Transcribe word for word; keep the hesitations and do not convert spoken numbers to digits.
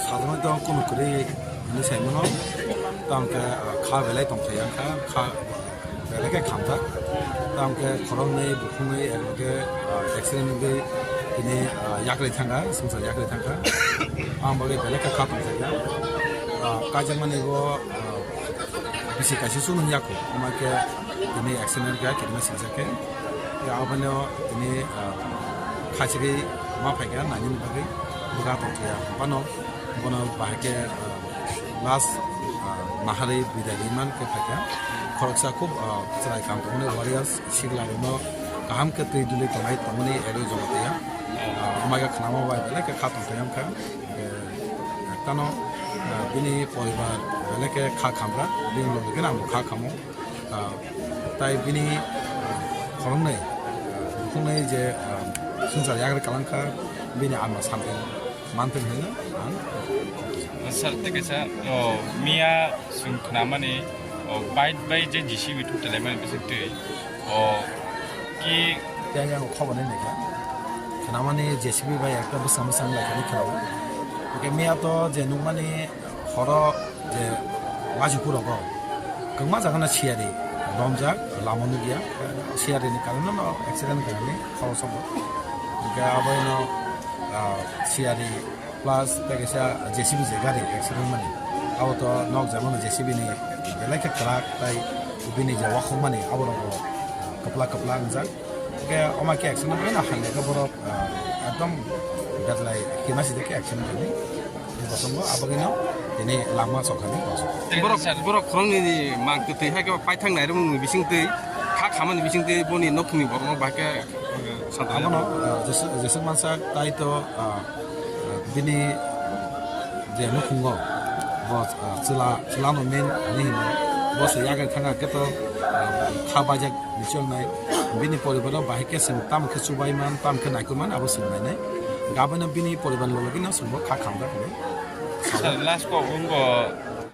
Sajwknai tong kunu kwrwi hinwi saimano. Tamo khe, ah, kha belai tongthai wngkha, kha belai khe khamjak. Tamo khe khoroknwi bukhuknwi abo khe, ah, accident wngwi tini, ah, yakrwi thangkha, swngchar yakrwi thangkha. Ang bagwi belai khe kha tongthai ya. Ah, kaijakmani bo, ah, bisi kaisa chuknwi yakho, wngma khe tini accident khe kirima singsa khe. Ya, abono tini, ah, khachigwi ma phaikha, nainani bagwi bwkha tongthai ya. Bono, bono bahai khe, ah, last, ah, naharwi bidai rimani khe phaikha. Khoroksa khub, ah, chwrai kam tongmani warriors, sikla rokno kaham khe twi duli tongnai tongmani ero joma twi ya. Ah, wngma khe khnama bai belai khe kha tongthai wngkha. Eh, tano, ah, bini poribar belai khe kha khamra, bini logi khe nangbo kha khamo. Ah, tai bini, ah, khoroknwi, ah, bukhuknwi je, ah, swngchar yakrwi kwlangkha, bini ama samung mantwng hinwi ang. Sir, tei kaisa, o, miya chwng khnamani, o, bike bai je J C B thuk talaimani bisingtwi, o, ki Tei yang khobor nai naikha. Khnamani J C B bai ekta bwsang bwsang lai kani khwnao. Hwnkhe miya to je nukmani horo je Wajipurogo kwbangma jagano siyari bomjak, lama nukya. Siyarini karonno accident khainani khoroksa bo. Hwnkhe abono, ah, siyari plus tei kaisa J C B je gari accident mani. Abo to nok jagano J C B ni belai khe kwrak tei bini je wakhok mani aborok bo kwplak kwplak wngjak. Hwnkhe omo khe accident mani hamya khe borok, ah, ekdom betlai kima si de khe accident mani. Bosongo abagino tini lama sokani bosong. Borok, borok khoroknwi mang kwtwi hai khe paithak nairwkmani bisingtwi, kha khamani bisingtwi boni nokhungni borokno bahai khe, eh, santa. Abono, ah, jeswk, jeswk mansa tai to, ah, bini je nukhungo, bo, ah, chwla, chwlano main ani hino, bo se yagai thangkha khe to, ah, kha bajak bichongnai, bini poribaro bahai khe chwng tamo khe chubaiman, tamo khe naikolman abo chwng nainai. Gabono bini poribar logino chwngbo kha khamjak hinwi. Sir, last kok wngkha